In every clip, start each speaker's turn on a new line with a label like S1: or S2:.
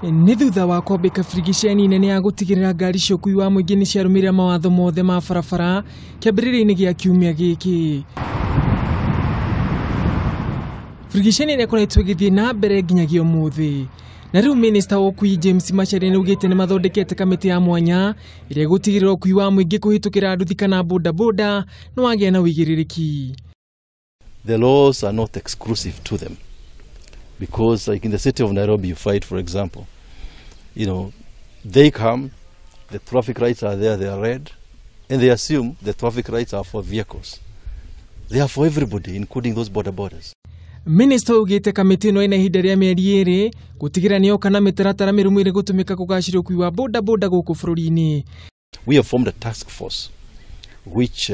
S1: Nĩ thutha wa kwambĩka birigiceni nene ya gũtigĩrĩra ngari cia ũkui wa mũingĩ nĩ ciarũmĩrĩra mawatho mothe ma barabara kĩambĩrĩria-inĩ gĩa kiumia gĩkĩ. Birigiceni ĩrĩa ĩkoretwo ĩgĩthiĩ na mbere nginyagia ũmũthĩ. Na rĩu minista wa ũkui James Macharia nĩaugĩte nĩ mathondekete kamĩtĩ ya mwanya ĩrĩa ĩgũtigĩrĩra ũkui wa mũingĩ kũhĩtũkĩra nduthi kana bodaboda nĩ wagĩa na ũigĩrĩrĩki.
S2: The laws are not exclusive to them, because like in the city of Nairobi you fight, for example, you know, they come, the traffic lights are there, they are red, and they assume the traffic lights are for vehicles. They are for everybody, including those border borders.
S1: Minister augĩte kamĩtĩ ĩno ĩna ihinda rĩa mĩeri 2 gũtigĩrĩra nĩyoka na mĩtaratara mĩrũmu ĩrĩa ĩgũtũmĩka kũgacĩria ũkui wa bodaboda gũkũ bũrũri-inĩ.
S2: We have formed a task force which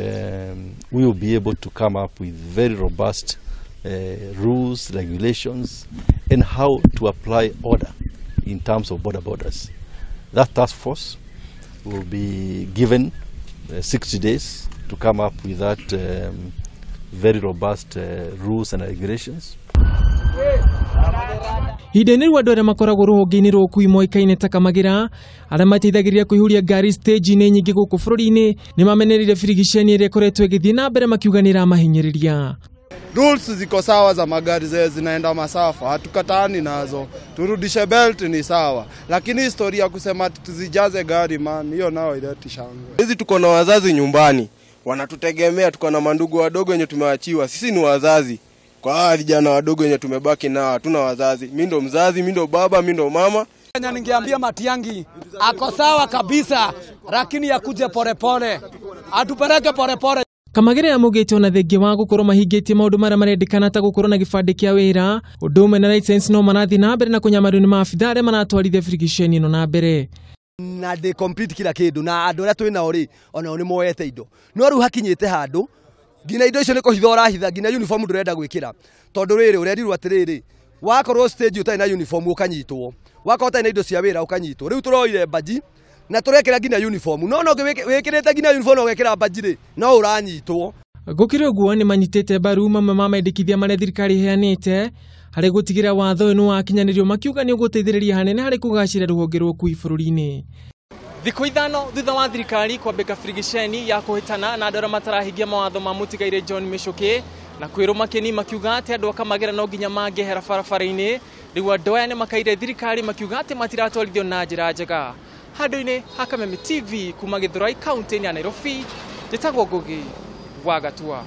S2: we will be able to come up with very robust rules, regulations, and how to apply order in terms of border borders. That task force will be given 60 days to come up with that very robust rules and regulations.
S1: Ihinda-inĩ rĩu andũ arĩa makoragwo rũhonge-inĩ rwa ũkui moĩkaine ta Kamagira arĩa mateithagĩrĩria kũihũria ngari stage-inĩ nyingĩ gũkũ bũrũri-inĩ nĩ mamenereire birigiceni ĩrĩa ĩkoretwo ĩgĩthiĩ na mbere makiuga nĩ ĩramahinyĩrĩria.
S3: Rules ziko sawa za magari zile zinaenda masafa, hatukatani nazo. Turudishe belt ni sawa, lakini historia kusema tuzijaze gari man, hiyo nao ileti shangwe.
S4: Hizi tuko na wazazi nyumbani wanatutegemea, tuko na mandugu wadogo wenye tumeachiwa. Sisi ni wazazi kwa hawa vijana wadogo wenye tumebaki nao, hatuna wazazi. Mimi ndo mzazi, mimi ndo baba, mimi ndo mama.
S5: Ningeambia Matiang'i ako sawa kabisa, lakini yakuje polepole, atupeleke polepole.
S1: Kamagira yamugĩte ona thengia wa gũkorwo mahingĩtie maũndũ marĩa marendekana ta gũkorwo na gĩbandĩ kĩa wĩra ũndũ ũmwe na license no marathiĩ na mbere na kũnyamario nĩ maabitha arĩa maratwarithia birigiceni ĩno na mbere.
S6: Na ndĩ complete kila kĩndũ na andũ arĩa twĩ nao rĩ onao nĩ moete indo, no rĩu hakinyĩte handũ nginya indo icio nĩ kũhitha ũrahitha, nginya uniform ndũrenda gwĩkĩra tondũ rĩrĩ ũrerirwo atĩrĩrĩ, wakorwo stage ũtarĩ na uniform ũkanyitwo, wakorwo ũtarĩ na indo cia wĩra ũkanyitwo. Rĩu tũroire mbaji na turekera nginya uniform, no no wikirite nginya uniform ugekira mbaji ri no uranyitwo.
S1: Gũkĩrĩ ũguo nĩ manyitĩte mbaru mamwe ma mendekithia marĩa thirikari ĩheanĩte harĩ gũtigĩrĩra watho ũyũ nĩ wakinyanĩrio, makiuga nĩ ũgũteithĩrĩria hanene harĩ kũgacĩra rũhonge rwa ũkui bũrũri-inĩ. Thikũ 5 thutha wa thirikari kwambĩka birigiceni ya kũhĩtana na andũ arĩa matarahingia mawatho ma mũtigairĩ John Michuki na kwĩrwo makeni makiuga atĩ andũ a Kamagira no nginya mangĩehera barabara-inĩ. Rĩu andũ aya nĩ makaire thirikari makiuga atĩ matiratwarithio na njĩra njega. Handũ-inĩ ha Kameme TV kuma Githurai kaunti-inĩ ya Nairobi, njĩtagwo Ngugi wa Gatua.